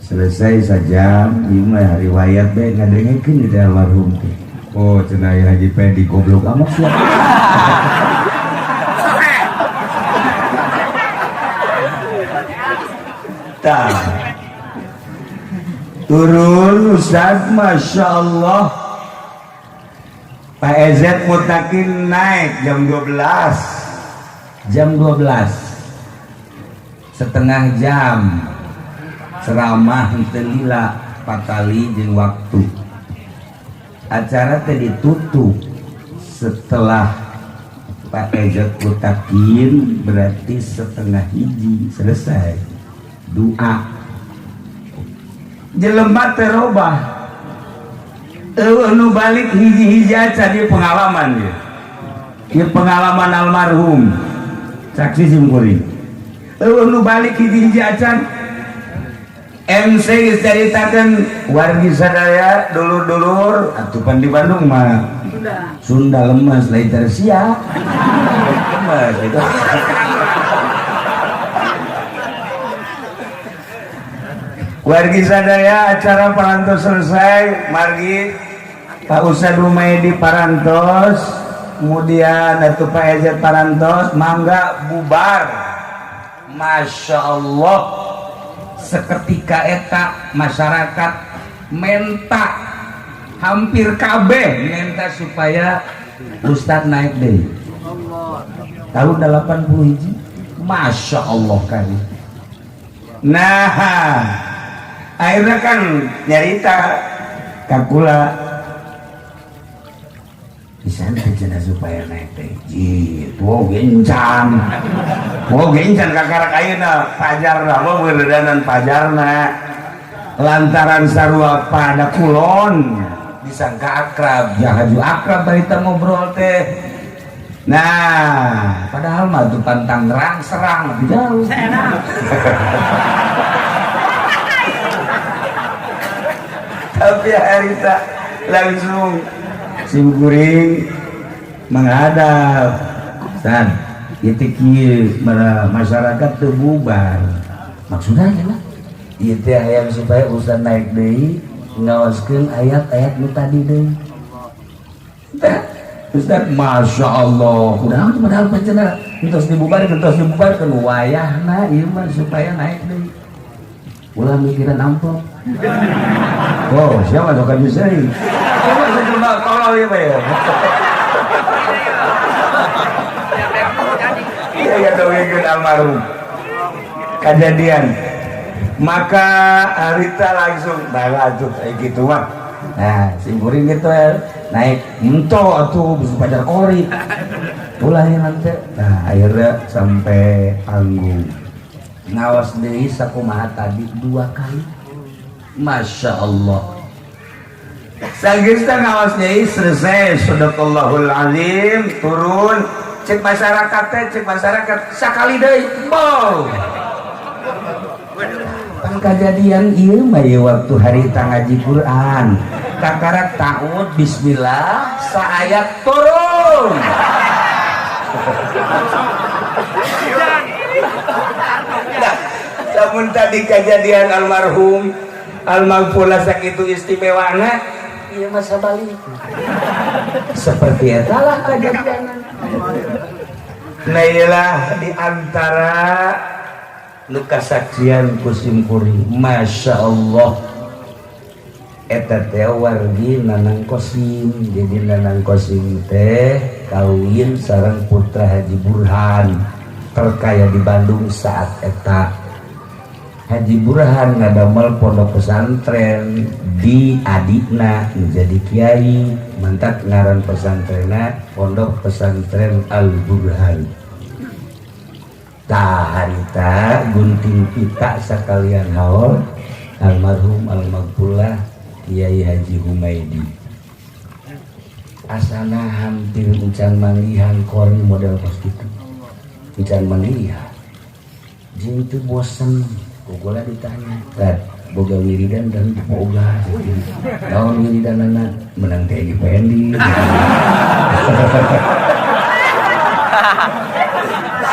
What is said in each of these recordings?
Selesai sajam, ieu mah riwayat bae ngadengekeun di almarhum teh. Oh, cenah Haji Pendi goblok amat sia. Tah. Turun Ustaz, Masya Allah. Pak Ezet Mutakin naik jam 12. Jam 12. Setengah jam. Ceramah henteu lila patali jeung waktu. Acara teh ditutup setelah Pak Ezet Mutakin berarti 12:30 selesai. Doa. Jelema teh robah. Eueuh nu balik hiji-hiji aja di pengalaman dia. Ieu pengalaman almarhum. Saksi sim kuring. Eueuh nu balik hiji-hiji acan. MC geus caritakeun wargi sadaya dulur-dulur atuh pan di Bandung mah Sunda lemes lain tersia. Lemes itu. Wargi sadaya acara parantos selesai, margi Pak Ustad Humaidi parantos, kemudian atuh Pak Ezet parantos, mangga bubar. Masya Allah, seketika eta masyarakat menta hampir kabeh menta supaya Ustad naik deh. Tahun 81, Masya Allah kali. Nah, akhirnya kan nyarita kakula bisa cenah supaya naik teh gitu. Oh gencan, oh gencan kakarak ayeuna pajarna, oh meureudanan pajarna lantaran sarua pada kulon disangka akrab, ya haju akrab barita ngobrol teh. Nah, padahal mah tuh Tangerang Serang lebih jauh. Tapi harita langsung sim kuring menghadap dan itu kieu masyarakat teu bubar. Maksudnya adalah ieu teh hayang supaya Ustaz naik deui ngaoskeun ayat-ayat nu tadi deui. Ustaz, Masya Allah, kunaon padahal pancena entos dibubarkeun, entos dibubarkeun wayahna ieu mah supaya naik deui. Ulah mikiran amplop. Oh, siapa sok ka seuring? Siapa sok coba tolol ieu mah ya. Iya ya dongengkeun almarhum. Kejadian. Maka harita langsung bawa atuh kayak gitu mah. Nah, sim kuring gitu ya, naik ento atuh bisa pajar kori. Ulah ya nanti. Nah, akhirnya sampai panggung. Ngawas deui sakumaha tadi 2 kali. Masya Allah. Sageusna ngawas deui selesai sadaqallahul azim turun cek masyarakat teh cek masyarakat sakali deui bow. Pan kajadian ieu mah ieu waktu harita ngaji Quran. Kakarak ta'ud bismillah saayat turun. Nah, lamun tadi kejadian almarhum almaghfurlah sakitu istimewana ieu mah sabalikna. Seperti eta lah kejadian. Nah, iyalah di antara nu kasaksian ku sim kuring. Masya Allah. Eta teh wargi Nanang Kosim. Jadi Nanang Kosim teh kawin sareng putra Haji Burhan terkaya di Bandung saat eta. Haji Burhan ngadamel pondok pesantren di adikna menjadi kiai, mantak ngaran pesantrenna Pondok Pesantren Al Burhan. Tah harita gunting pita sakalian haul almarhum almaghfurlah Kiai Haji Humaidi. Asana hampir encan manggihan kori model kos kitu. Encan manggihan. Jeung teu bosen. Kugola ditanya, "Tad, boga wiridan dan boga." Naon wiridanana? Menang teh Egi Pendi.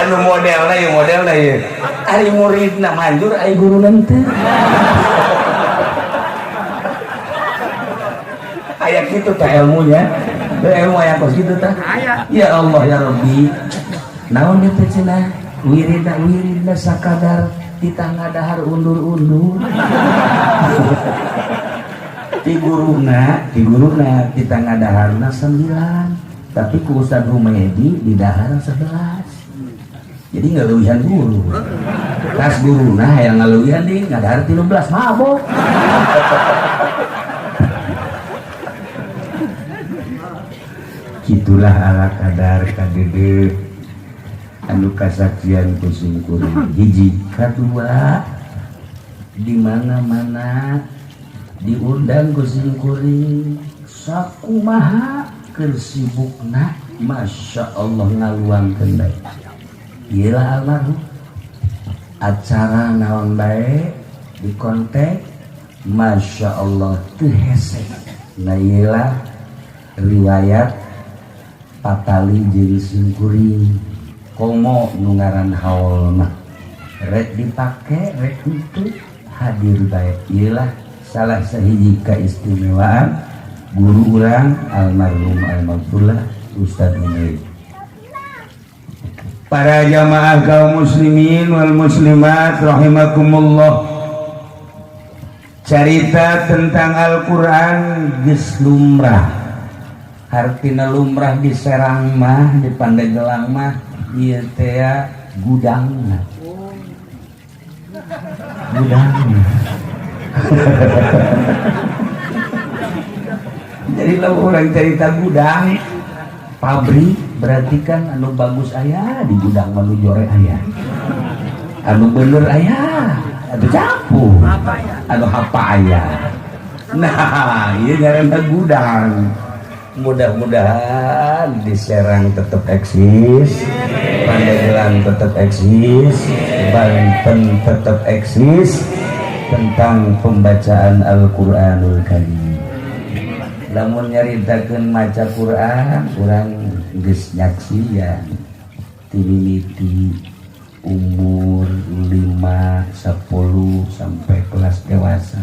Anu modelna ieu modelna ieu. Ari muridna manjur ari guruna teu. kitu tah ilmunya. Ilmu aya kos kitu tah. Ya Allah ya Rabbi. Naon ieu teh cenah? Wiridna wiridna sakadar titah ngadahar undur-undur. Ti guruna titah ngadaharna 9, tapi ku Ustaz Humaydi di dahar 11. Jadi ngaleuwihan guru. Tas guruna hayang ngaleuwihan deui ngadahar 13 mabok. Kitulah ala kadar kadede anu kasaksian ku simkuring. Hiji, kadua di mana-mana diundang ku simkuring sakumaha keur sibukna Masya Allah ngaluangkeun bae. Ieu lah almarhum acara naon bae di kontak Masya Allah teu hese. Nah ieu lah riwayat patali jeung simkuring komo nu ngaran haul mah rek dipake rek henteu hadir bae. Ieu lah salah sahiji kaistimewaan guru urang almarhum almaghfurlah Ustaz Humaid. Para jamaah kaum muslimin wal muslimat rahimakumullah, carita tentang Al-Quran geus lumrah. Hartina lumrah di Serang mah, di Pandeglang mah ieu teh gudangna. Gudangna. Jadi lamun urang carita gudang pabrik berarti kan anu bagus aya di gudang mah nu jore aya, anu bener aya, anu capu, anu hapa aya. Nah, ieu ngaranna gudang. Mudah-mudahan di Serang tetap eksis, Pandeglang tetap eksis, Banten tetap eksis tentang pembacaan Al-Qur'anul Karim. Lamun nyaritakeun maca Quran, urang geus nyaksian ti mimiti umur 5, 10 sampai kelas dewasa.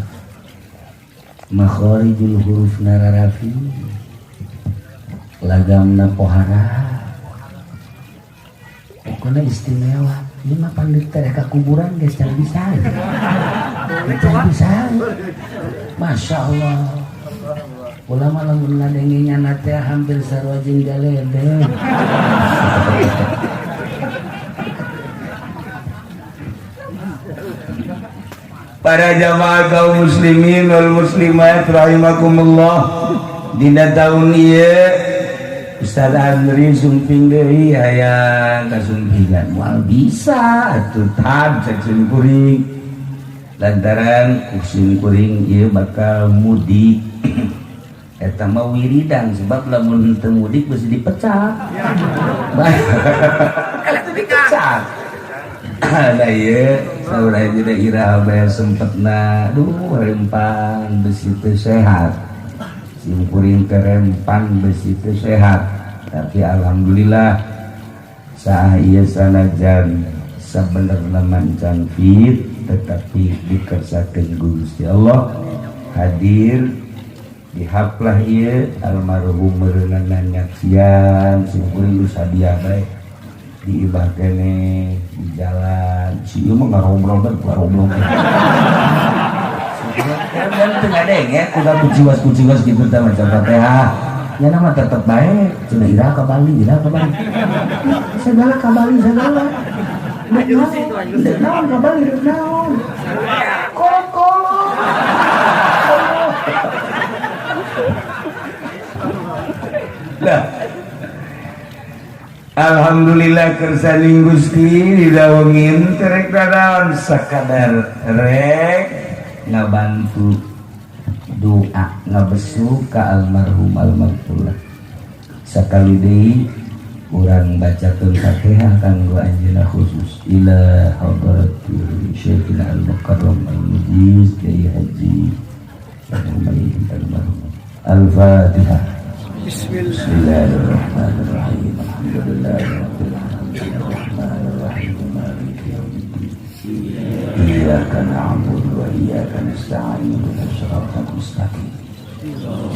Makharijul huruf nararafi, lagamna pohara, pokoknya istimewa. Ini mah pandit teh ka kuburan geus can bisa. Can bisa. Masya Allah. Ulama lamun ngadengenya teh hampir sarua jeung galedeg. Para jamaah kaum muslimin wal muslimat rahimakumullah, dina taun ieu Ustaz Andri sumping deui hayang kasumpingan moal bisa atuh tad cek simkuring lantaran ku simkuring ieu bakal mudik. Eta mah wiridan sebab lamun teu mudik besi dipecat. Dipecat. Nah ieu saur aja da iraha bae sempetna duh rempan besi teu sehat. Simkuring teh rempan besi teu sehat. Tapi alhamdulillah saah ieu sanajan sabenerna mancan fit tetapi dikersakeun Gusti Allah hadir di haplah ieu almarhum meureunana nyaksian simkuring geus hadiah bae di ibah keneh di jalan si ieu mah ngarobrol dan ngarobrol kan teu ngadenge kuda kuciwas-kuciwas gitu teh maca Fatihah nya nama tetep bae cenah iraha ka Bali iraha ka Bali segala ka Bali segala naon ka Bali naon kolot-kolot. Lah, alhamdulillah kersaning Gusti didawengin terek dadaon sakadar rek ngabantu doa ngabesu ka almarhum almarhumah. Sakali deui urang bacakeun Fatihah kanggo anjeunna khusus ila hadrati Syekhina al-Mukarram al-Mujiz Kiai Haji almarhum. Al-Fatihah. Bismillahirrahmanirrahim. Alhamdulillahirabbil alamin arrahmanirrahim maliki yaumiddin. Iyyaka na'budu wa iyyaka nasta'in ihdinas siratal mustaqim.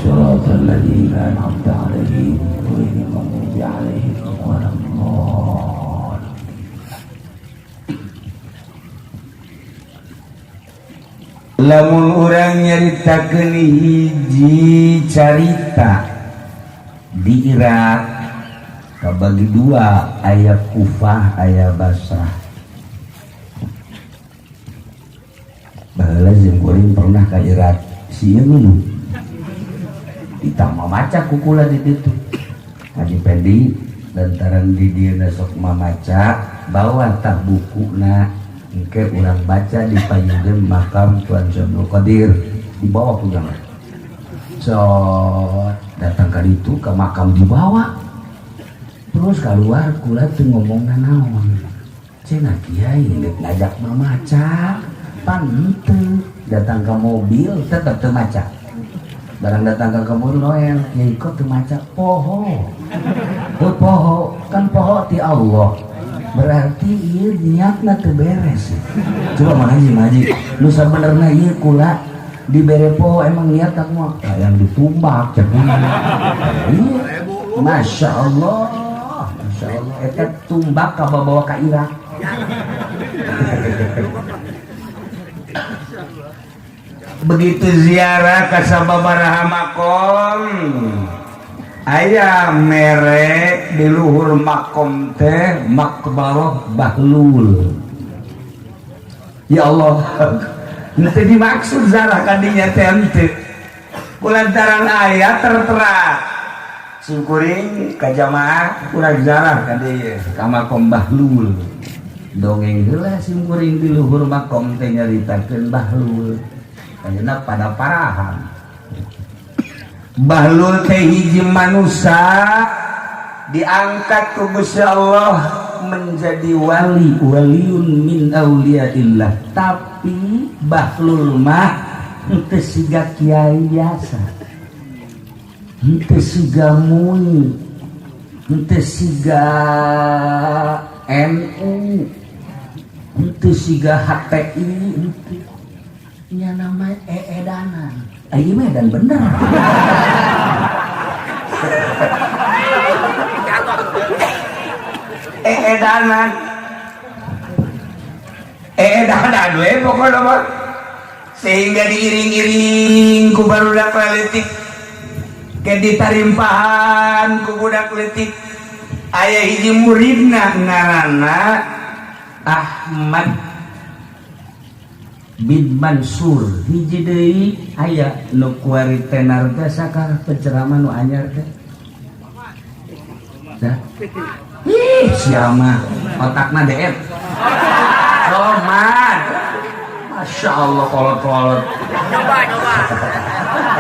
Shiratal ladzina an'amta 'alaihim ghairil maghdubi 'alaihim waladdallin. Lamun urang nyaritakeun hiji carita di Irak kabagi dua, aya Kufah aya Basrah. Baheula jeung kuring pernah ka Irak, sieun nu ditambah maca kukula di ditu. Haji Pendi lantaran di dieu sok mamaca bawa tah bukuna engke urang baca di payugeun makam Tuan Syabdul Qadir dibawa ku jamaah. So datang ka ditu ka makam dibawa. Terus keluar kula teu ngomongna naon. Cenah kiai rek ngajak mamaca, pan henteu. Datang ka mobil tetep teu maca. Barang datang ka kebun noel, kiai kok teu maca poho. Teu poho, kan poho ti Allah. Berarti ieu niatna teu beres. Coba mana haji haji, nu sabenerna ieu kula dibere poho emang niat aku mah yang ditumbak cek. Iya. Masya Allah, Masya Allah, eta tumbak kabawa ka Irak. Begitu ziarah ka sababaraha makom, aya merek di luhur makom teh Makbarah Bahlul. Ya Allah, nanti dimaksud zarah kadinya teh henteu. Kulantaran aya tertera syukuring ka jamaah kurang zarah kadinya ka makom Bahlul. Dongeng heula syukuring di luhur makom teh nyaritakeun Bahlul. Ayeuna pada parahan. Bahlul teh hiji manusia diangkat ku Gusti Allah menjadi wali, waliun min auliyaillah. Tapi Bahlul mah henteu siga kiai biasa, henteu siga mui, henteu siga NU, henteu siga HTI, henteu. Nya nama eedanan. Ieu mah edan bener. Eedanan. Eedanan we pokona mah. Sehingga diiring-iring ku barudak leutik. Ke ditarimpahan ku budak leutik. Aya hiji muridna ngaranna Ahmad bin Mansur. Hiji deui aya nu kuari tenar teh sakar penceramah nu anyar teh. Dah. Ih, sia mah otakna deet. Somad. Masya Allah kolot-kolot. Coba, coba.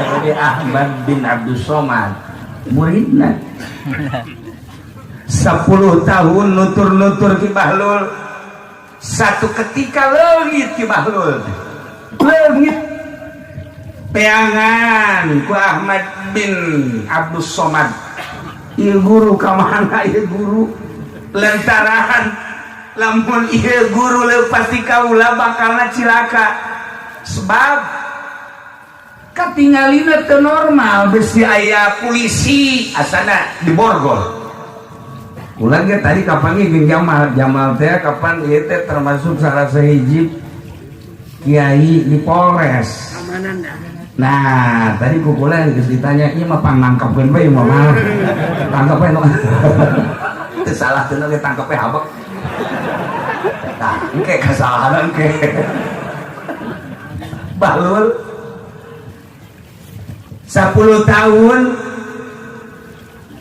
Jadi Ahmad bin Abdul Somad muridna 10 tahun nutur-nutur Ki Bahlul. Satu ketika leungit Ki Bahlul, leungit peangan ku Ahmad bin Abdul Somad. Ieu guru ka mana ieu guru? Lantaran lamun ieu guru leupas ti kaula bakalna cilaka. Sebab katingalina teu normal, besi aya polisi asana diborgol. Ulang ge tadi kapan jeung Jamal, Jamal teh kapan ieu teh termasuk salah sahiji kiai di Polres. Nah, tadi ku kula geus ditanya, ieu mah pangnangkepkeun bae mah mah. Tangkep we nu. Teu salah teu ge tangkep we habek. Tah, engke kasalahan engke. Bahlul 10 tahun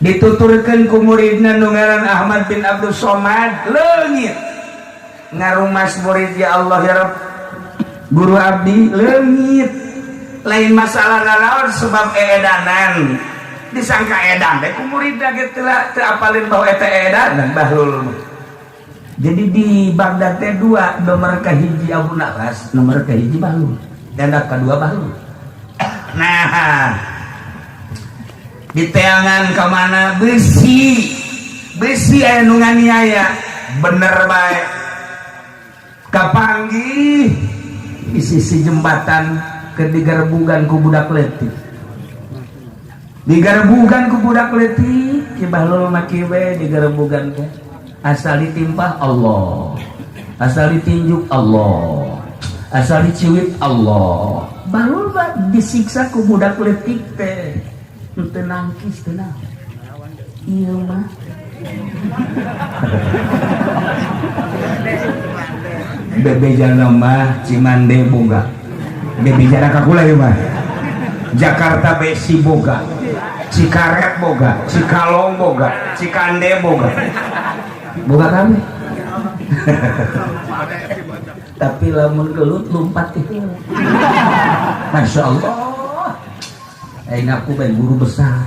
dituturkeun ku muridna nu ngaran Ahmad bin Abdul Somad, leungit ngarumas murid, ya Allah ya Rabb, guru abdi leungit. Lain masalah nanaon sebab eedanan disangka edan teh ku muridna ge teu apalin bahwa eta eedanan Bahlul. Jadi di Baghdad teh dua, nomor kahiji Abu Nawas, nomor kahiji Bahlul, dan kedua Bahlul. Nah, diteangan ke mana besi besi aya nu nganiaya bener bae kapanggih di sisi jembatan ke digerbugan ku budak leutik. Digarebugan ku budak leutik Ki Bahlul mah kieu we digarebugan teh. Asal ditimpah Allah. Asal ditinjuk Allah. Asal diciwit Allah. Bahlul mah disiksa ku budak leutik teh. Henteu nangkis teu naon. Ieu mah bebejana mah Cimande boga. Bebejana ka kula ieu mah. Jakarta Besi boga, Cikaret boga, Cikalong boga, Cikande boga. Boga kami. Tapi lamun gelut lompat itu. Masya Allah. Aing aku bae guru besar.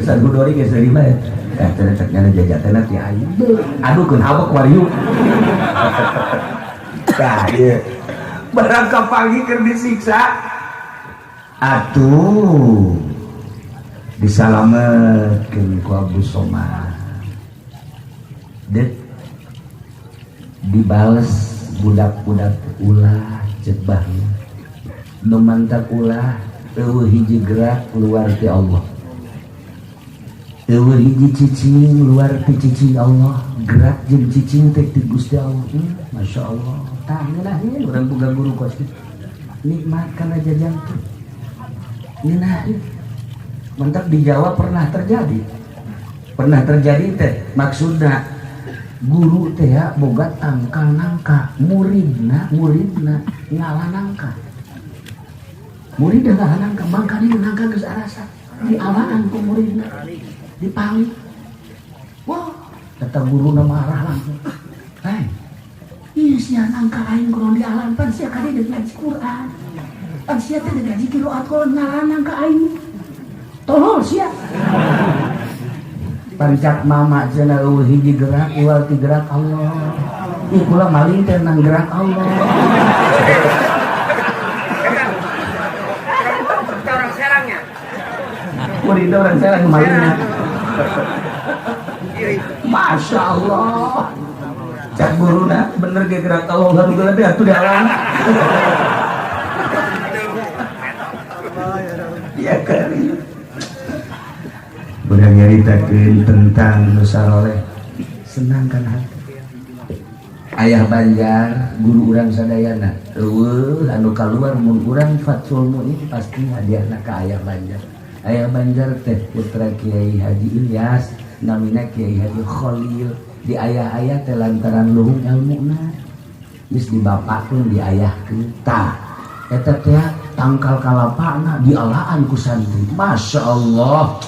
Sagudori geus dari mah. Eh cek nyana jajatena ti aing. Aduh keun hawak wariu. Tah ieu. Barang kapanggih keur disiksa. Atuh disalametkeun ku Abu Somad. Dek dibales budak-budak ulah cek Bahlul. Nu mantak ulah eueuh hiji gerak luar ti Allah. Eueuh hiji cicing luar ti cicing Allah. Gerak jeung cicing teh ti Gusti Allah. Masya Allah. Tah ngeunaheun urang boga guru kos kitu. Nikmat kana jajang teh. Ngeunaheun. Mantap di Jawa pernah terjadi. Pernah terjadi teh maksudna guru teh ya boga tangkal nangka, muridna ngala nangka. Murid ngala nangka, mangkane nangka geus arasa. Dialaan ku muridna. Dipanggil. Wah, kata guruna marah langsung. Hei, ieu sia nangka aing kudu dialaan pan sia kade deuk ngaji Quran. Pan sia teh deuk ngaji qiraat kolon ngalaan nangka aing. Tolol sia. Pancak mama cenah eueuh hiji gerak ual ti gerak Allah. Ih kula maling teh nang gerak Allah. Orang Serangnya. Murid orang Serang malingnya. Masya Allah. Cak guruna bener ge gerak Allah lalu gede atuh dialaan. Ya kali. Urang nyaritakeun tentang nu saroleh senangkan hati. Ayah Banjar guru urang sadayana eueuh anu kaluar mun urang Fathul Muin pasti hadiahna ka Ayah Banjar. Ayah Banjar teh putra Kiai Haji Ilyas namina Kiai Haji Khalil. Di ayah-ayah teh lantaran luhung ilmuna geus dibapakeun diayahkeun. Tah eta teh tangkal kalapana dialaan ku santri. Masya Allah.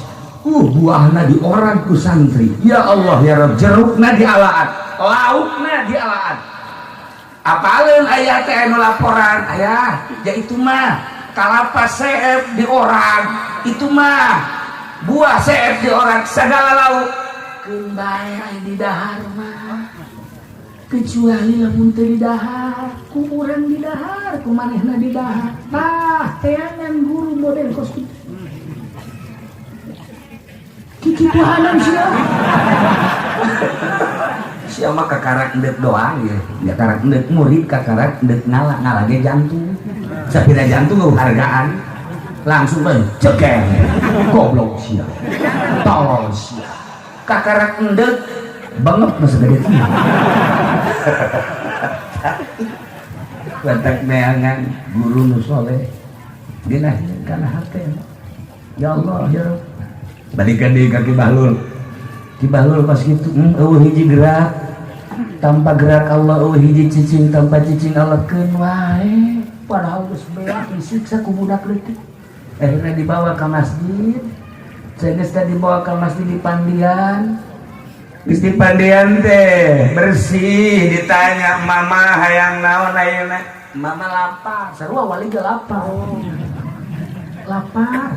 Buahna di orang ku santri. Ya Allah ya Rabb, jerukna dialaan, laukna dialaan. Apaleun ayah teh anu laporan, ayah, ya itu mah kalapa seep di orang, itu mah buah seep di orang, segala lauk. Keun bae aya di dahar mah. Kecuali lamun teu di dahar, ku urang di dahar, ku manehna di dahar. Tah, teangan guru model kos kitu. Kikituanan sia. Sia mah kakarak endek doang ya. Ya karak endek murid kakarak endek ngala ngala ge jantung. Sapira jantung eueuh hargaan. Langsung bae ceker. Goblok sia. Tolol sia. Kakarak endek bengep mah sagede kieu. Lantak neangan guru nu soleh. Geunah kana hate. Ya Allah ya Rabb. Balikan deui ka Ki Bahlul. Ki Bahlul pas kitu eueuh hiji gerak tanpa gerak Allah, eueuh hiji cicing tanpa cicing Allah keun wae. Padahal geus beak disiksa ku budak leutik. Akhirnya dibawa ke masjid. Geus teh dibawa ke masjid di Pandian. Geus di Pandian teh bersih ditanya mama hayang naon ayeuna? Mama lapar, sarua wali ge lapar. Lapar.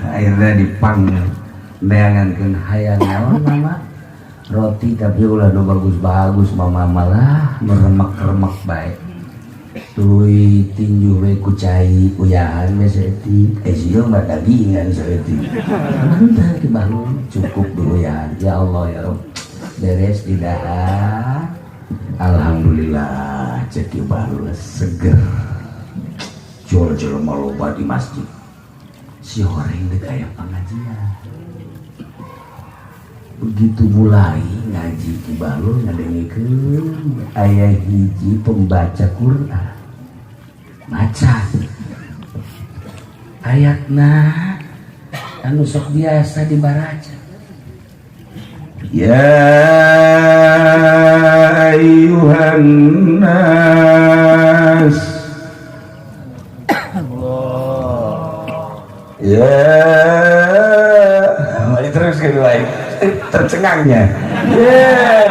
Akhirnya dipanggil neangankeun hayang naon mama? Roti tapi ulah nu bagus-bagus mama malah meremek-remek bae. Tuluy tinju we ku cai uyahan we saeutik. Sieun mah dagingan saeutik. Mantap Ki Bahlul cukup diuyahan. Ya Allah ya Rabb. Beres di dahar. Alhamdulillah cek Ki Bahlul seger. Jol jelema loba di masjid. Si horeng deuk aya pangajian. Begitu mulai ngaji Ki Bahlul ngadengekeun aya hiji pembaca Quran. Maca ayatna anu sok biasa dibaraca. Ya ayyuhan nas. Ya, mari terus ke lain. Tercengangnya. Yeah.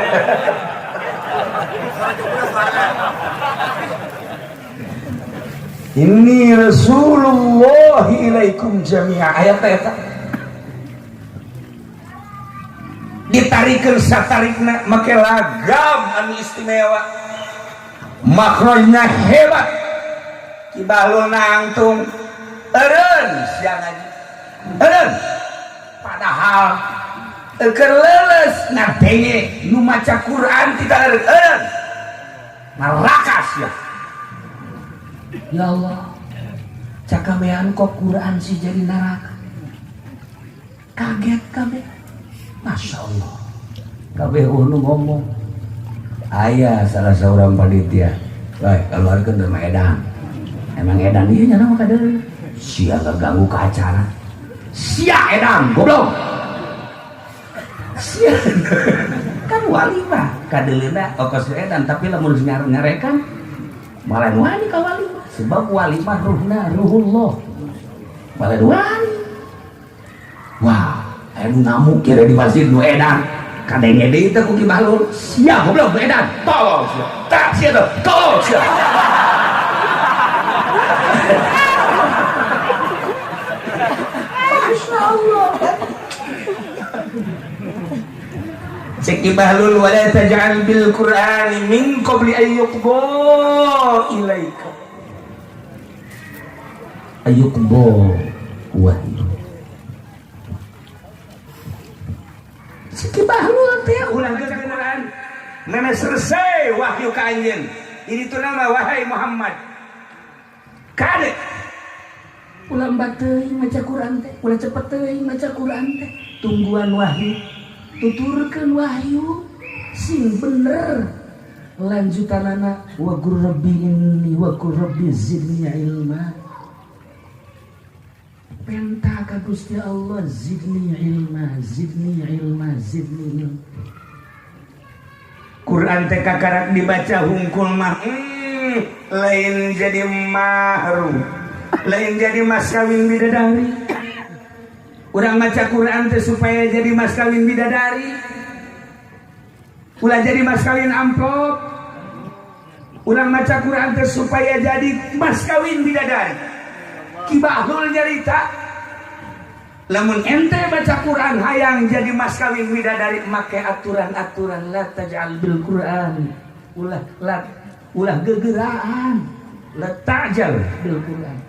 Ini Rasulullah ilaikum jami'a. Ayat eta ditarikeun satarikna make lagam anu istimewa. Makhrajna hebat. Ki Bahlul nangtung eureun sia ngaji. Eureun. Padahal keur leuleus ngadenge nu maca Quran tidak eureun. Neraka sia. Ya Allah, cakabean kok Quran sih jadi neraka. Kaget kabeh. Masya Allah. Kabeh nu ngomong. Aya salah seorang panitia. Baik, keluarkeun teh mah edan. Emang edan ieu nya mah kadeuleu. Sia ganggu ke acara. Sia edan, goblok. Sia. Kan wali mah kadeuleuna okos edan, tapi lamun nyarekan malah wani ka wali mah. Sebab wali mah ruhna ruhullah. Malah wani. Wah, anu ngamuk kira di masjid nu edan. Kadenge deui teh ku Ki Bahlul. Sia goblok nu edan. Tolol sia. Tak sia teh. Tolol sia. Masya Allah. Cek Ki Bahlul wala taj'al bil Qur'ani min qabli an yuqda ilaika. Ayuqda wahyu. Cek Ki Bahlul teh ulah Quran. Memang selesai wahyu ka anjeun. Ini tuh nama wahai Muhammad. Kade ulah teuing maca Quran teh, ulah cepet teuing maca Quran teh. Tungguan wahyu, tuturkeun wahyu sing bener. Lanjutanana wa qur rabbi inni wa qur rabbi zidni ilma. Penta ka Gusti Allah zidni ilma, zidni ilma, zidni ilma. Quran teh kakarak dibaca hungkul mah lain jadi mahrum, lain jadi mas kawin bidadari. Urang maca Quran teh supaya jadi mas kawin bidadari. Ulah jadi mas kawin amplop. Urang maca Quran teh supaya jadi mas kawin bidadari. Ki Bahlul nyarita lamun ente baca Quran hayang jadi mas kawin bidadari make aturan-aturan la taj'al bil Quran. Ulah la ulah gegeraan. La ta'jal bil Quran.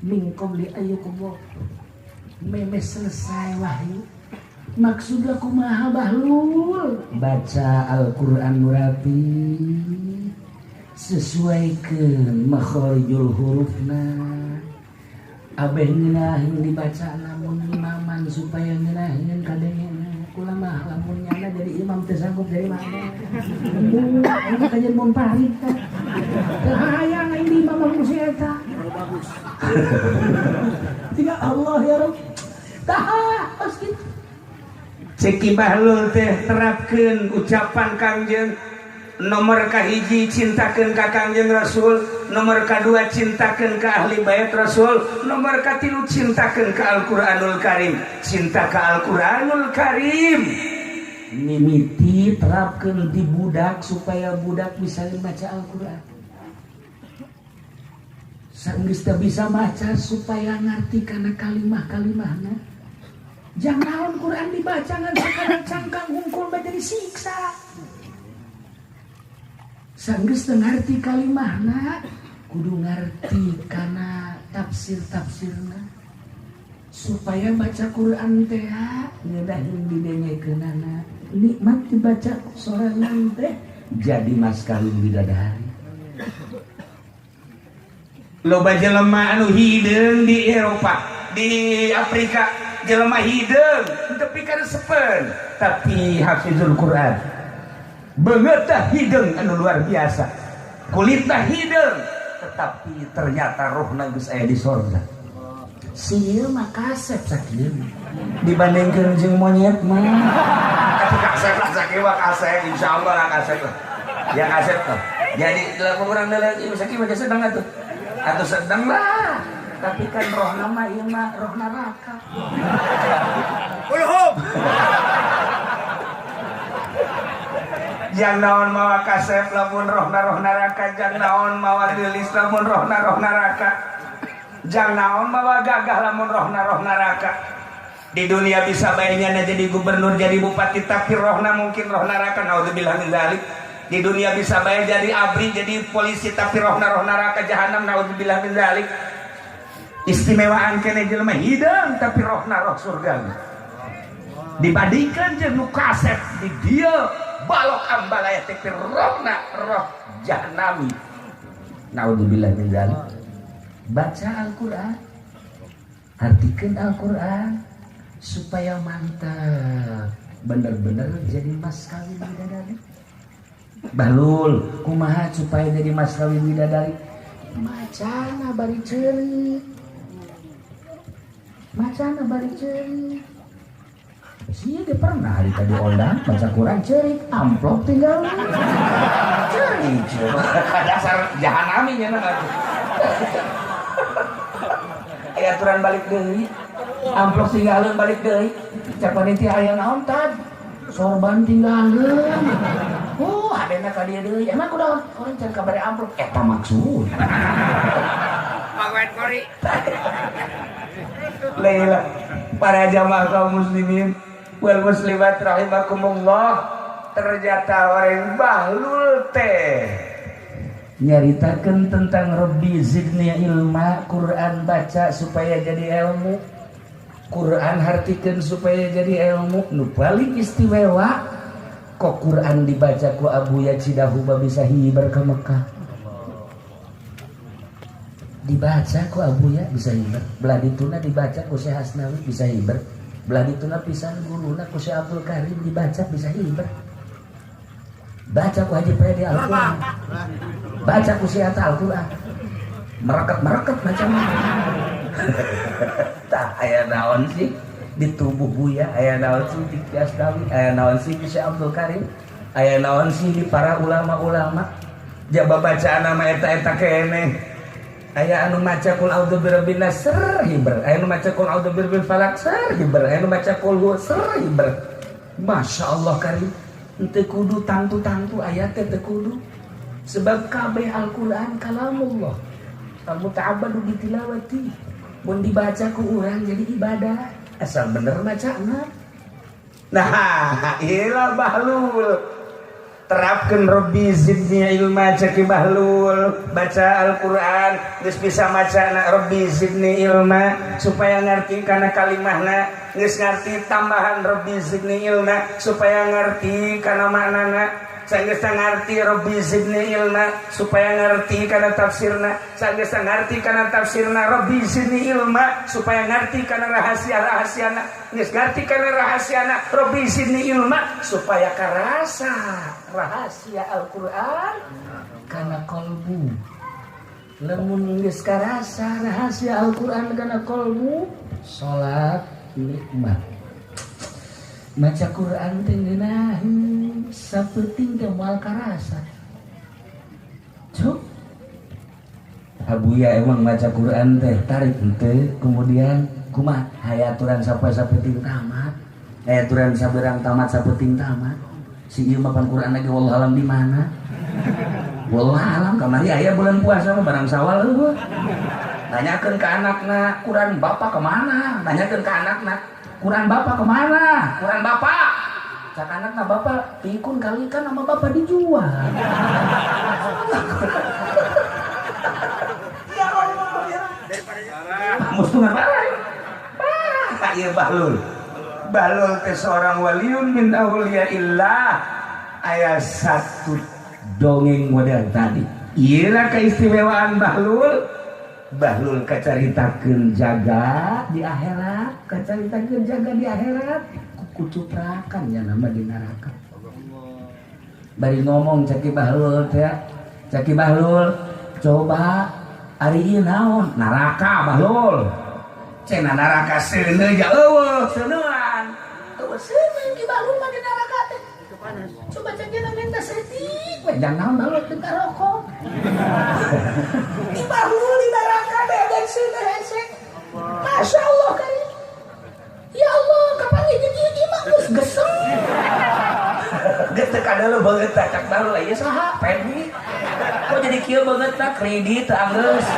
Min qabli ayyukum meme selesai wahyu. Maksudnya kumaha Bahlul? Baca Al-Quran rapi sesuaikan makharijul hurufna. Abeh ngeunaheun dibaca lamun imaman supaya ngeunaheun kadengena. Kula mah lamun nyana jadi imam teu sanggup jadi makmum. Aing kajian mun parit teh. Teu hayang aing di imam mah si eta. Bagus. Tiga Allah ya Rabb. Taha pas kitu. Cek Ki Bahlul teh terapkeun ucapan Kangjeng. Nomor kahiji cintakeun ka Kangjeng Rasul, nomor kadua cintakeun ka ahli bait Rasul, nomor katilu cintakeun ka Al-Qur'anul Karim. Cinta ka Al-Qur'anul Karim. Mimiti terapkeun di budak supaya budak bisa baca Al-Qur'an. Sanggeus teu bisa maca supaya ngarti kana kalimah-kalimahna. Jangan naon Quran dibaca ngan sakadar cangkang hungkul bae jadi siksa. Sanggeus teu ngarti kalimahna, kudu ngarti kana tafsir-tafsirna. Supaya baca Quran teh ngeunaheun didengekeunana. Nikmat dibaca sorangan teh jadi mas kawin bidadari. Loba jelema anu hideung di Eropa, di Afrika, jelema hideung tapi karesepeun, tapi hafizul Quran. Beungeutna hideung anu luar biasa, kulitna hideung, tetapi ternyata rohna geus aya di sorga. Si ieu mah kasep sakieu dibandingkeun jeung monyet mah. Tapi kasep lah sakieu mah, kasep, insyaallah lah kasep lah. Ya kasep tuh. Jadi lamun urang leuleung ieu sakieu mah sedang atuh. Atau sedang lah. Tapi kan rohna mah ieu mah roh neraka. Ulhum. Jang naon mawa kasep lamun rohna roh neraka, jang naon mawa geulis lamun rohna roh neraka, jang naon mawa gagah lamun rohna roh neraka. Di dunia bisa bae jadi gubernur, jadi bupati, tapi rohna mungkin roh neraka, naudzubillah min dzalik. Di dunia bisa bae jadi abri, jadi polisi, tapi rohna roh neraka jahanam, naudzubillah min dzalik. Istimewaan kene jelema hideung tapi rohna roh surga. Dibandingkan jeung nu kasep di dieu balok ambalaya tapi rohna roh jahanami, naudzubillah min dzalik. Baca Al-Qur'an, artikeun Al-Qur'an supaya mantap, bener-bener jadi mas kawin bidadari. Bahlul, kumaha supaya jadi mas kawin bidadari? Macana bari ceurik, macana bari ceurik. Sih dia pernah hari tadi ondang baca Quran ceurik, amplop tinggal ceurik. Dasar jahanami nya na atuh. Aya aturan balik deui, amplop tinggalin balik deui. Cak panitia aya naon tad? Sorban tinggalin. Oh, adena ka dieu deui. Emang kunaon? Urang can kabare amplop. Eta maksud. Pagawean kori. Laila, para jamaah kaum muslimin wal muslimat rahimakumullah, ternyata orang bahlul teh nyaritakeun tentang Rabbi zidni ilma. Quran baca supaya jadi ilmu, Quran hartikeun supaya jadi ilmu. Nu paling istimewa kok Quran dibaca ku Abuya Cidahuba bisa hiber ke Mekah. Dibaca ku Abuya bisa hiber, belah dituna dibaca ku Syekh Hasnawi bisa hiber, belah dituna pisan guruna ku Syekh Abdul Karim dibaca bisa hiber, baca ku Haji Predi Al-Quran, baca ku Syekh Atta Al-Quran, merekat-merekat macam tah aya naon sih di tubuh Buya, aya naon sih di Ki Asnawi, aya naon sih di Syekh Abdul Karim, aya naon sih di para ulama-ulama. Jaba bacaan nama eta-eta keneh. Aya anu maca qul a'udzu birabbin nas ser hiber, aya anu maca qul a'udzu birabbil falaq ser hiber, aya anu maca qul huwa ser hiber. Masya Allah karim, teu kudu tangtu-tangtu ayat teh teu kudu. Sebab kabeh Al-Qur'an kalamullah. Al muta'abbadu bitilawati. Mun dibaca ku urang jadi ibadah, asal bener bacana. Nah, ilah bahlul. Terapkan Rabbi zidni ilma ceki bahlul, baca Al-Qur'an geus bisa maca Rabbi zidni ilma supaya ngerti kana kalimahna, geus ngerti tambahan Rabbi zidni ilma supaya ngerti kana maknana, sanggeus ngerti Rabbi zidni ilma supaya ngerti kana tafsirna, sanggeus ngerti kana tafsirna Rabbi zidni ilma supaya ngerti kana rahasia-rahasiana, geus ngerti kana rahasiana Rabbi zidni ilma supaya karasa rahasia Al-Qur'an kana kalbu. Lamun geus karasa rahasia Al-Qur'an kana kalbu, salat nikmat. Maca Quran teh ngeunaheun sapeuting teh moal karasa. Cuk. Abuya emang maca Quran teh tarik henteu, kemudian kumaha aya aturan sampai sapeuting tamat. Aya aturan saberang tamat sapeuting tamat. Si ieu mah pan Quran lagi wallahu alam di mana? Wallahu alam kamari aya bulan puasa mah barang sawal eueuh. Tanyakeun ka anakna, Quran bapak kemana? Tanyakeun ka anakna, Quran bapak kemana? Quran bapak. Cak anakna bapak pikun kali kan sama bapak dijual. Ya Allah ya. Mustungan parah. Parah ieu bahlul. Bahlul teh seorang waliun min auliyaillah. Aya satu dongeng model tadi. Iyalah keistimewaan bahlul. Bahlul kacaritakeun jaga di akhirat, kacaritakeun jaga di akhirat, kucuprakan nya nama di neraka. Bari ngomong caki Bahlul teh, caki Bahlul, coba ari ieu naon? Neraka Bahlul. Cenah neraka seuneu ja eueuh, seuneuan. Eueuh seuneu ki Bahlul mah di neraka teh. Coba cakina minta setik we jangan naon Bahlul teu rokok. Di Bahlul di neraka teh dan seuneu hese. Masya Allah kali. Ya Allah, kapan ieu ieu mah geus geseng. Geus teu kadeuleung beungeut teh cak Bahlul ieu saha? Pendi. Kok jadi kieu beungeut teh kredit teu anggeus.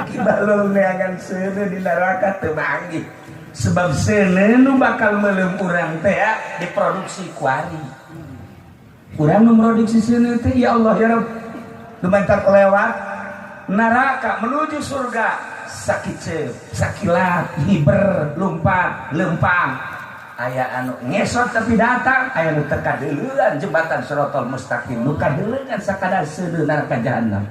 Ki Bahlul neangan seuneu di neraka teu manggih. Sebab seuneu nu bakal meuleum urang teh diproduksi kuari. Urang nu produksi seuneu teh ya Allah ya Rabb. Lumantar lewat neraka menuju surga sakiceup, sakilat, hiber, lumpat, lempang. Aya anu ngesot tapi datang, aya nu teu kadeuleuan jembatan Shirathal Mustaqim, nu kadeuleuan sakadar seuneu neraka jahanam.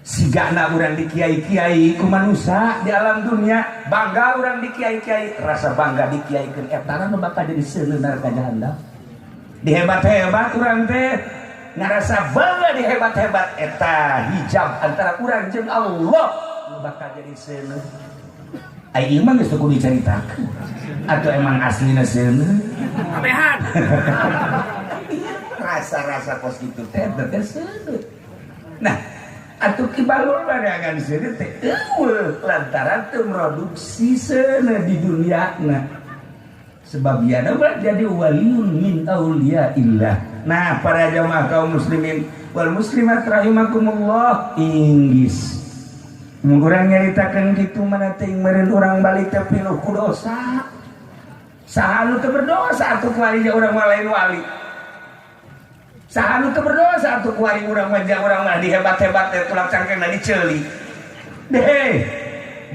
Sigana urang di kiai-kiai ku manusia di alam dunia, bangga urang di kiai-kiai, rasa bangga di kiaikeun eta nu bakal jadi seuneu neraka jahanam. Dihebat-hebat urang teh ngarasa bangga dihebat-hebat eta hijab antara urang jeung Allah nu bakal jadi seuneu. Ai ieu mah geus teu kudu dicaritakeun. Atau emang aslina seuneu? Kabehan. Rasa-rasa kos kitu teh teh seuneu. Nah, atuh Ki Bahlul barengan seuneu teh eueuh lantaran teu produksi seuneu di dunia na. Sebab ieu mah jadi waliun min auliyaillah. Nah, para jamaah kaum muslimin wal muslimat rahimakumullah, inggis. Mun urang nyaritakeun kitu mana teuing meureun urang balik teh pinuh ku dosa. Saha nu teu berdosa atuh kuari urang mah lain wali. Saha nu teu berdosa atuh kuari urang mah urang mah dihebat-hebat teh tulang cangkengna diceuli. Deh,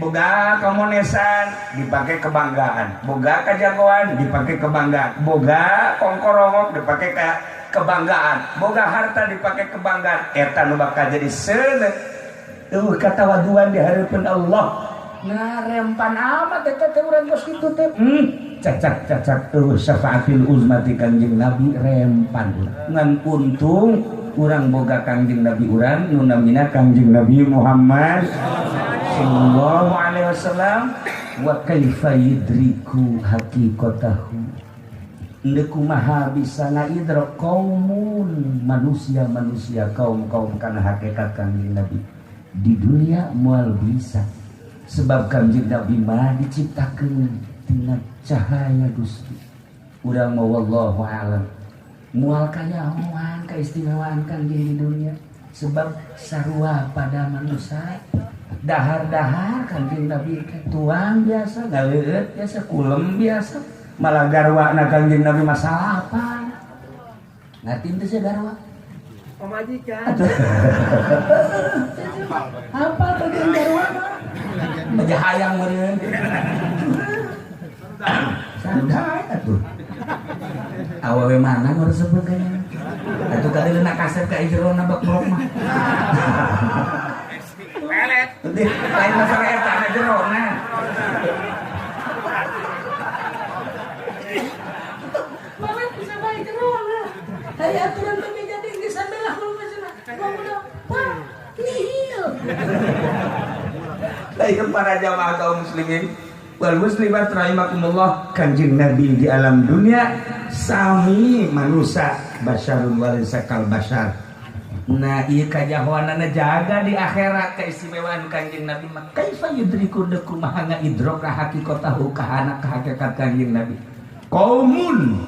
boga komonesan dipakai kebanggaan, boga kajagoan dipakai kebanggaan, boga kongkorongok dipakai kebanggaan, boga harta dipakai kebanggaan. Eta nu bakal jadi seuneu. Eueuh katawaduan di hareupeun Allah. Nah, rempan amat eta teh urang kos kitu teh. Cacak-cacak eueuh syafaatil uzmati Kanjeng Nabi rempan urang. Ngan untung urang boga Kanjeng Nabi urang nu namina Kanjeng Nabi Muhammad sallallahu alaihi wasallam. Wa kaifa yudriku haqiqatahu. Endeu kumaha bisa ngaidrok kaumun manusia-manusia kaum-kaum kana hakikat Kanjeng Nabi. Di dunia moal bisa. Sebab Kanjeng Nabi mah diciptakeun tina cahaya Gusti. Urang mah wallahu alam. Moal kanyahoan kaistimewaan Kanjeng di dunia. Sebab sarua pada manusia. Dahar-dahar Kanjeng Nabi tuang biasa, ngaleueut biasa, kulem biasa. Malah garwana Kanjeng Nabi masalah apa? Ngerti teu sih garwa? Pemajikan. Apa bagian garwa? Baja hayang meureun. Santai atuh. Awewe mana nu resep kayaknya. Atuh kadeuleuh kasep ka jerona bak melok mah. Pelet. Lain masalah eta na jerona. Pelet bisa bae jerona. Aya aturan teh jadi geus sambelah lu mah cenah. Udah wah, nihil. Baik para jamaah kaum muslimin wal muslimat rahimakumullah, Kanjeng Nabi di alam dunia sami manusia basyarun walaysa kal basyar. Nah, ieu kajahoanana jaga di akhirat keistimewaan Kanjeng Nabi mah kaifa yudriku deku maha ngaidrok ka haqiqatahu kahana hakikat Kanjeng Nabi. Kaumun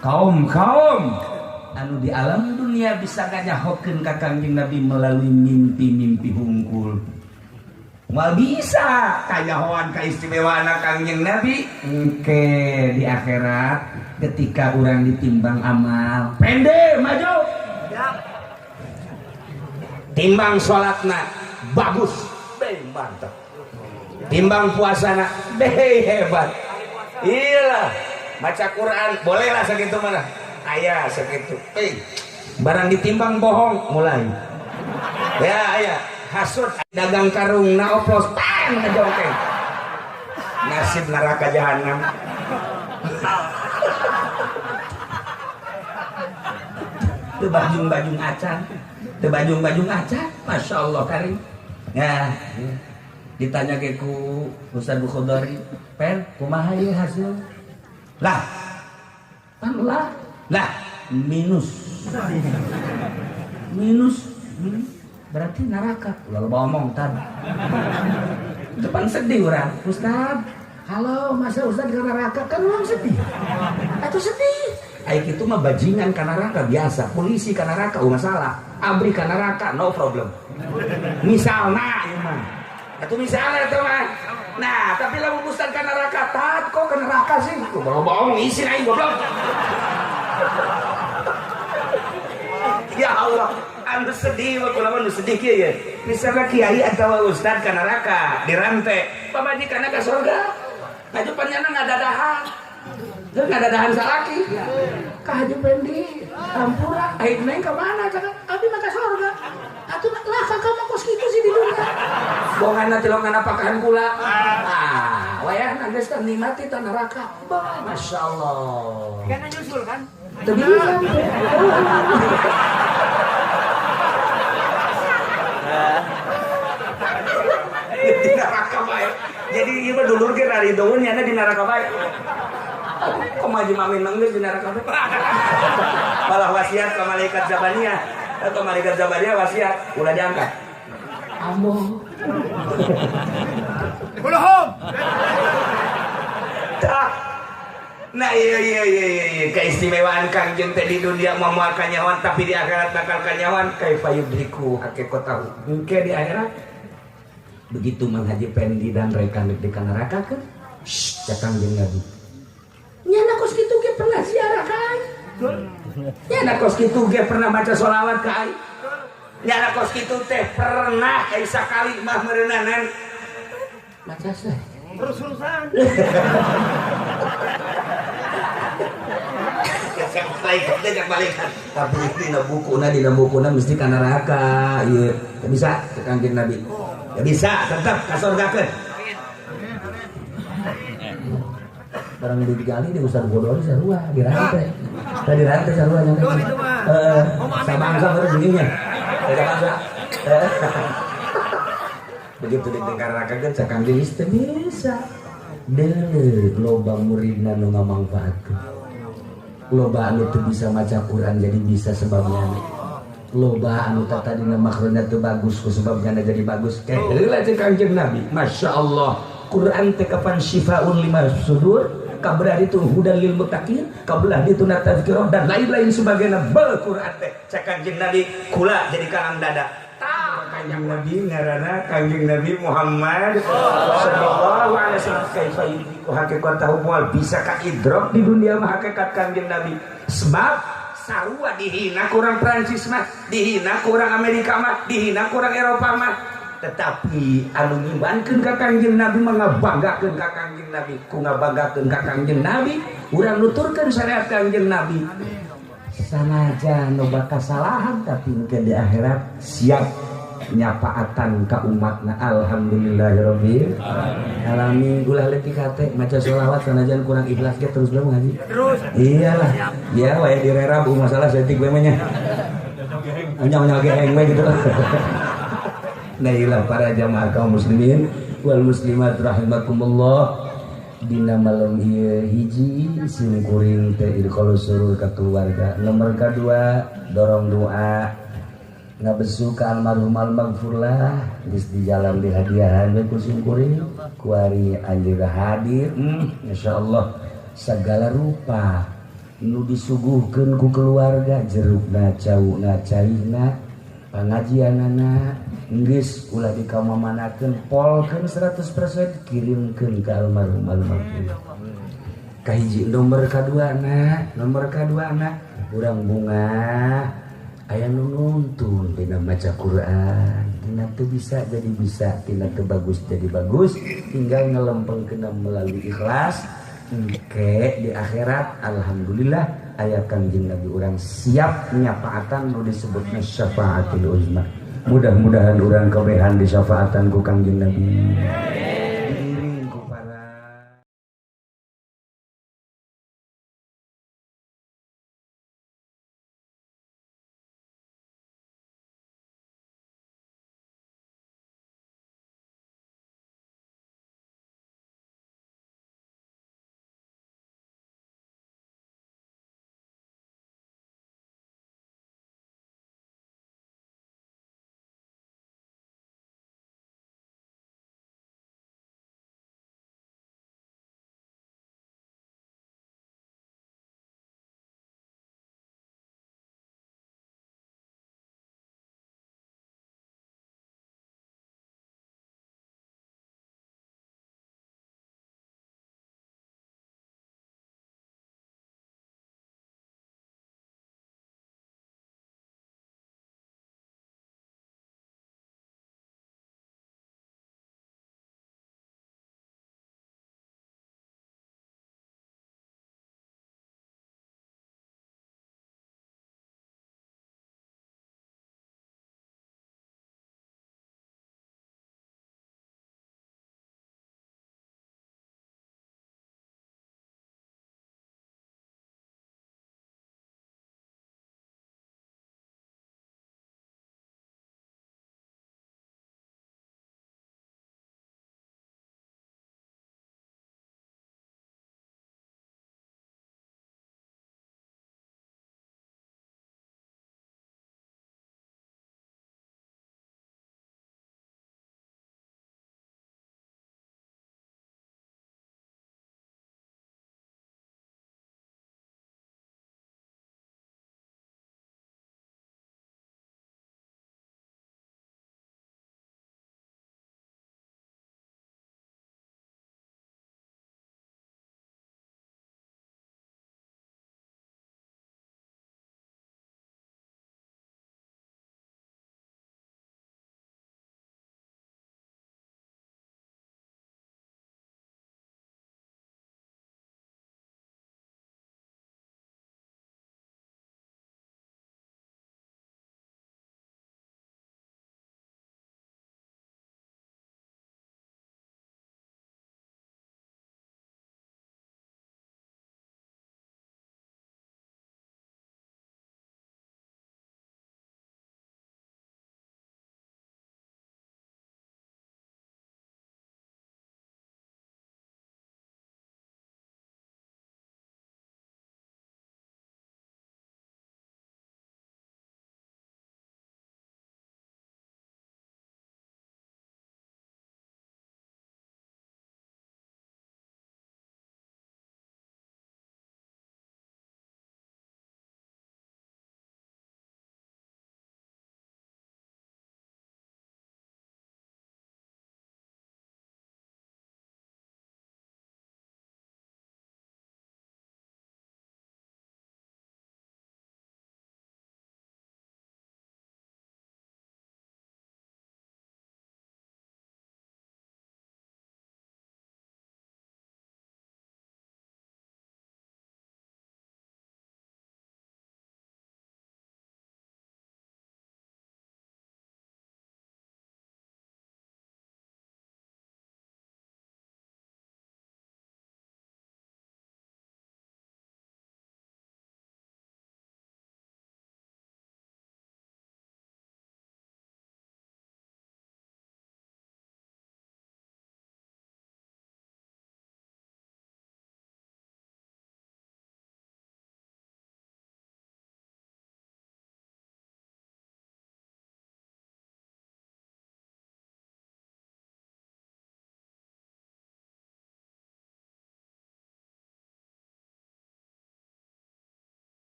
kaum-kaum anu di alam dunia bisa ngajahokeun ka Kanjeng Nabi melalui mimpi-mimpi hungkul. Moal bisa kajahoan keistimewaan Kanjeng Nabi engke di akhirat ketika urang ditimbang amal. Pende maju. Timbang salatna bagus, beh mantap. Timbang puasana beh hebat. Iyalah, baca Quran bolehlah segitu mana. Aya segitu. Beh. Barang ditimbang bohong mulai. Ya ya, hasud dagang karung na oplos tang ngejongkeng. Nasib neraka jahanam. Teu bajung-bajung acan. Teu bajung-bajung acan, Masya Allah karim. Ya, ditanya ke ku Ustaz Bukhari, "Pen, kumaha ieu hasil?" Lah. Pan lah. Lah, minus. Minus. Berarti neraka. Ulah loba omong tad. Depan sedih urang. Ustaz, halo masa Ustaz ke neraka kan urang sedih. Atuh sedih. Ai kitu mah bajingan ka neraka biasa, polisi ka neraka ulah masalah, abri ka neraka no problem. Misalna ieu mah. Atuh misalna eta mah. Nah, tapi lamun Ustaz ka neraka, tat kok ke neraka sih? Loba omong isin aing goblok. Ya Allah, anu sedih mah kula mah nu sedih kieu ye. Misalna kiai atawa ustad ka neraka dirante, pamajikanna ka surga. Maju panyana ngadadahan. Teu ngadadahan salaki. Ka Haji Pendi, hampura, aing neng ka mana cakap? Abi mah ka surga. Atuh lah kakak mah kos kitu sih di dunia. Bonganna tilongan pakahan kula. Ah, wayahna geus teh nikmati ta neraka. Bah, masyaallah. Kan nyusul kan? Teu bisa. Di neraka bae. Jadi ieu mah dulur ge raridoeun nyana di neraka bae. Kok maju mamin manggeus di neraka bae. Malah wasiat ka malaikat Zabaniyah. Atau malaikat Zabaniyah wasiat ulah diangkat. Ambo. Kulhum. Tah. Nah iya iya iya iya keistimewaan Kangjeng teh di dunia moal kanyawan tapi di akhirat bakal kanyawan kaifa yudriku haqiqatahu. Engke di akhirat begitu Mang Haji Pendi dan rekan di neraka kan? Shh, cak Kangjeng Nabi. Nyana kos kitu ge pernah ziarah ka aing. Nyana kos kitu ge pernah baca sholawat ka aing. Nyana kos kitu teh pernah ai sakali mah meureunanan maca seh. Terus-terusan. Balikan tapi dina bukuna mesti ka neraka ieu bisa Kangjeng Nabi ya bisa tetap ka surgakeun barang digali di Ustaz Bodori sarua dirante tadi dirante sarua nya heeh sabangsa baru begini nya sabangsa begitu didengarkan cak Kangjeng teu bisa deuleu loba muridna nu ngamangfaatkeun. Loba anu teu bisa maca Quran jadi bisa sebabnya. Loba anu tadina makhrajna teu bagus ku sebabnya jadi bagus. Heula jeung Kangjeng Nabi. Masya Allah. Quran teh kapan syifaun lima sudur, kabelah itu hudan lil muttaqin, kabelah itu tazkirah dan lain-lain sebagainya. Bel Quran teh cek Kangjeng Nabi kula jadi kalang dada. Tah Kangjeng Nabi ngaranna Kangjeng Nabi Muhammad sallallahu alaihi wasallam kaifa yudriku haqiqatahu moal bisa ka idrok di dunia mah hakikat Kangjeng Nabi. Sebab sarua dihina ku urang Prancis mah, dihina ku urang Amerika mah, dihina ku urang Eropa mah. Tetapi anu ngimankeun ka Kangjeng Nabi mah ngabanggakeun ka Kangjeng Nabi, ku ngabanggakeun ka Kangjeng Nabi, urang nuturkeun syariat Kangjeng Nabi. Sanajan loba kasalahan tapi engke di akhirat siap nyapaatan ka umatna. Alhamdulillahirabbil alamin. Ulah leutik hate maca sholawat sanajan kurang ikhlas ge terus bae ngaji. Terus. Iyalah. Ya wae direrab masalah saeutik bae mah nya. Onyong-onyong geheng bae gitu. Nah ilah para jamaah kaum muslimin wal muslimat rahimakumullah. Dina malam ieu hiji sim kuring teh kalau suruh ka keluarga. Nomor kadua dorong doa ngabesu ka almarhum almaghfurlah geus di jalan dihadiahan we ku sim kuring kuari anjeunna hadir. Insyaallah segala rupa nu disuguhkeun ku keluarga jerukna cauna caina pangajianana geus ulah dikamamanakeun polkeun 100% kirimkeun ka almarhum almarhum. Kahiji nomor kaduana, nomor kaduana urang bunga aya nu nuntun dina maca Quran, tina teu bisa jadi bisa, tina teu bagus jadi bagus, tinggal ngelempengkeun melalui ikhlas engke di akhirat alhamdulillah Aya Kangjeng Nabi urang siap nyapaatan nu disebutna syafaatul uzma. Mudah-mudahan urang kabehan di syafaatan ku Kangjeng Nabi.